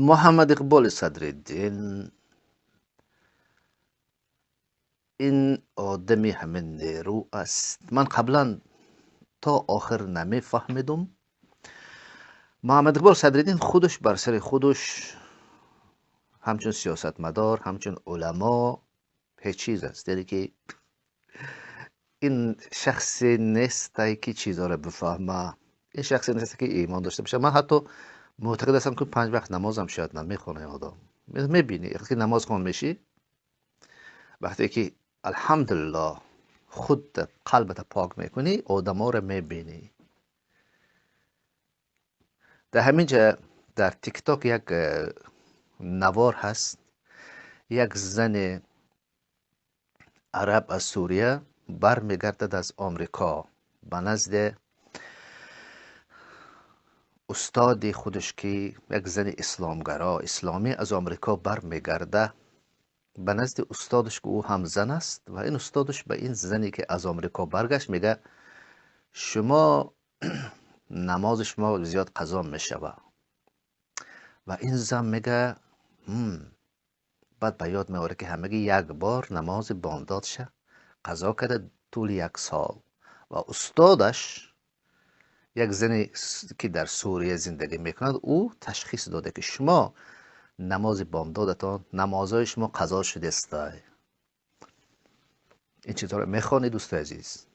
Муҳаммад Иқболи Садриддин ин одами ҳамин нерӯ аст. Ман қаблан то охир намефаҳмидум. Муҳаммад Иқбол Садриддин худаш бар сари худаш ҳамчун сиёсатмадор, ҳамчун уламо ҳеҷ чиз аст. Яъне ки ин шахсе нестай ки чизҳоро бифаҳма, ин шахсе нест ки имон дошта бошад. Ман ҳатто муътақид ҳастам, ки панҷ вақт намозам шояд намехонад ин одам. Мебинӣ, вақте ки намозхон мешӣ, вақте ки алҳамдулиллоҳ худ қалбата пок мекунӣ, одаморо мебинӣ. Дар ҳамин ҷа дар Тикток як навор ҳаст, як зани араб аз Сурия бармегардад аз Омрико ба назди устоди худаш, ки як зани исломгаро, исломӣ, аз Омрико бармегарда ба назди устодаш, ки ӯ ҳам зан аст. Ва ин устодаш ба ин зане ки аз Омрико баргашт мега: шумо намози шумо зиёд қазо мешава. Ва ин зан мега, баъд ба ёд меорад, ки ҳамагӣ як бор намози бомдодша қазо карда тӯли як сол. Ва устодаш, як зане ки дар Сурия зиндагӣ мекунад, ӯ ташхис дода, ки шумо намози бомдодатон, намозҳои шумо қазо шудастай. Ин чизҳоро мехонед, дӯстои азиз.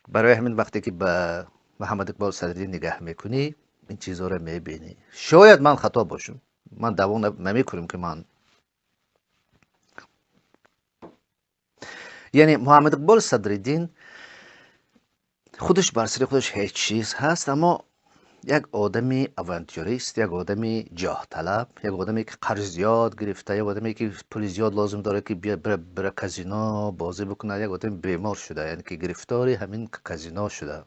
Барои ҳамин вақте ки ба Муҳаммад Иқбол Садриддин нигаҳ мекунӣ, ин чизҳоро мебинӣ. Шояд ман хато бошам, ман даъво намекунам ки ман, яъне Муҳаммад Иқбол Садриддин худаш бар сари худаш ҳеҷ чиз ҳаст, аммо як одами авантюрист, як одами ҷоҳталаб, як одаме ки қарз зиёд гирифта, як одаме ки пули зиёд лозим дорад, ки бира казино бозӣ бикунад, як одами бемор шуда, яъне ки гирифтори ҳамин казино шуда.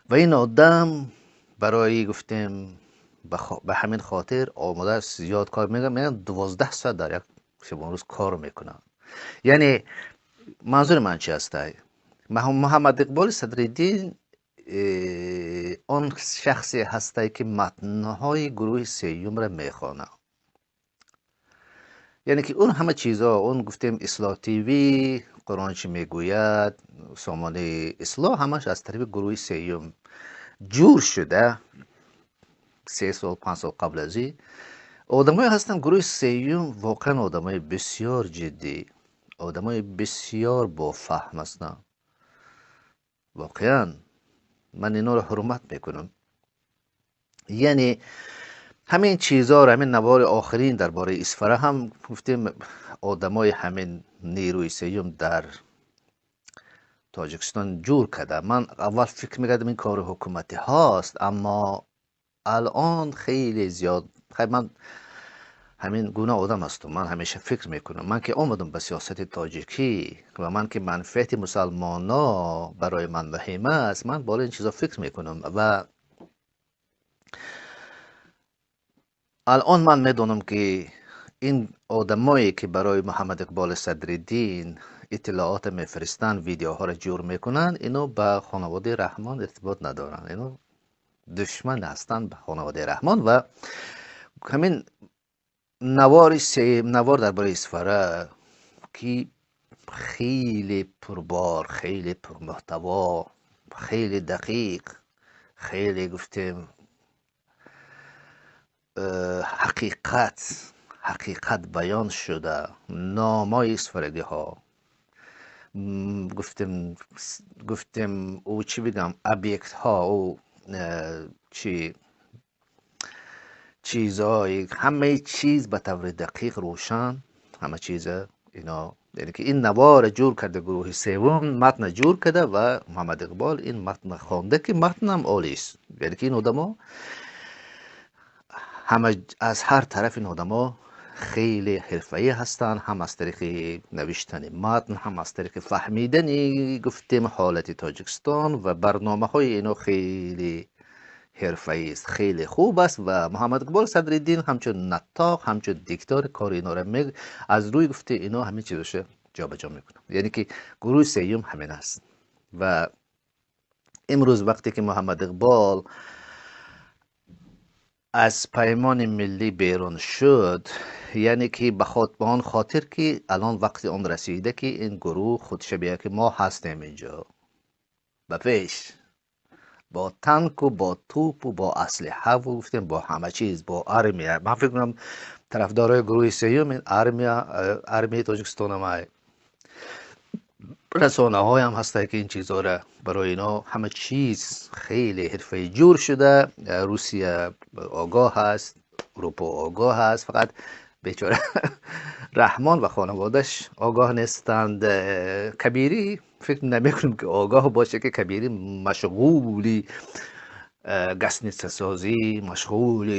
Ва ин одам барои гуфтем ба ҳамин хотир омода аст зиёд кор мекунад, мегӯянд 12 соат дар як шабонрӯз кор мекунад. Яъне манзури ман чи ҳастай? Муҳаммад Иқболи Садриддин он шахсе ҳастай, ки матнҳои гурӯҳи сеюмро мехонад. Яъне ки он ҳама чизҳо, он гуфтем Ислоҳ ТВ, Қуръон чӣ мегӯяд, сомонаи Ислоҳ, ҳамаш аз тарафи гурӯҳи сеюм ҷур шуда 3 сол, 5 сол қабл аз ин. Одамое ҳастанд гурӯҳи сеюм, воқеан одамои бисёр ҷиддӣ, одамои бисёр бофаҳм ҳастанд. Воқеан ман инҳоро ҳурмат мекунам. Яъне ҳамин чизҳоро, ҳамин навори охирин дар бораи Исфара ҳам гуфтем, одамои ҳамин нерӯи сеюм дар Тоҷикистон ҷур карда. Ман аввал фикр мекардам, ин кори ҳукуматӣ ҳаст, аммо алон хеле зиёд. Хай, ман ҳамин гуна одам ҳастам, ман ҳамеша фикр мекунам. Ман ки омадам ба сиёсати тоҷикӣ ва ман ки манфиати мусалмоно барои ман муҳим аст, ман болои ин чизо фикр мекунам. Ва алон ман медонам, ки ин одамое ки барои Муҳаммад Иқболи Садриддин иттилоот мефиристанд, видеоҳоро ҷур мекунанд, ино ба хонаводаи Раҳмон иртибот надоранд, ино душман ҳастанд ба хонаводаи Раҳмон. Ва ҳамин навори се, навор дар бораи Исфара, ки хеле пурбор, хеле пурмуҳтаво, хеле дақиқ, хеле гуфтем ҳақиқат баён шуда, номои исфарагиҳо, гуфтем ӯ чӣ бигам, объектҳо, ӯ чӣ чизҳои, ҳамаи чиз ба таври дақиқ рӯшан, ҳама чиза ино. Яъне ки ин навора ҷур карда гурӯҳи севум, матна ҷур карда ва Муҳаммад Иқбол ин матна хонда, ки матнам олист. Яъне ки ин одамо ҳама аз ҳар тараф, ин одамо хеле ҳирфаӣ ҳастанд, ҳам аз тариқи навиштани матн, ҳам аз тариқи фаҳмидани гуфтем ҳолати Тоҷикистон, ва барномаҳои ино хеле ҳирфаист, хеле хуб аст. Ва Муҳаммад Иқбол Садриддин ҳамчун наттоқ, ҳамчун диктор кори инора аз рӯи гуфти ино ҳамин чизоша ҷобаҷо мекунад. Яъне ки гурӯҳи сеюм ҳамин аст. Ва Имрӯз вақте ки Муҳаммад Иқбол аз Паймони Миллӣ берун шуд, яъне ки ба он хотир ки алон вақти он расида, ки ин гурӯҳ худша бия, ки мо ҳастем инҷо ба пеш, бо танку, бо тӯпу, бо аслиҳаву, гуфтем, бо ҳама чиз, бо армия. Ман фикр кунам, тарафдорои гурӯҳи сеюм ин армия, армияи Тоҷикистонам ай, расонаҳоям ҳастанд, ки ин чизҳоро барои ино ҳама чиз хеле ҳирфаи ҷур шуда. Русия огоҳ аст, Аврупо огоҳ аст, фақат бечора Раҳмон ва хонаводааш огоҳ нестанд. Кабирӣ фикр намекунем, ки огоҳ боше, ки Кабирӣ машғули гостиницасозӣ, машғули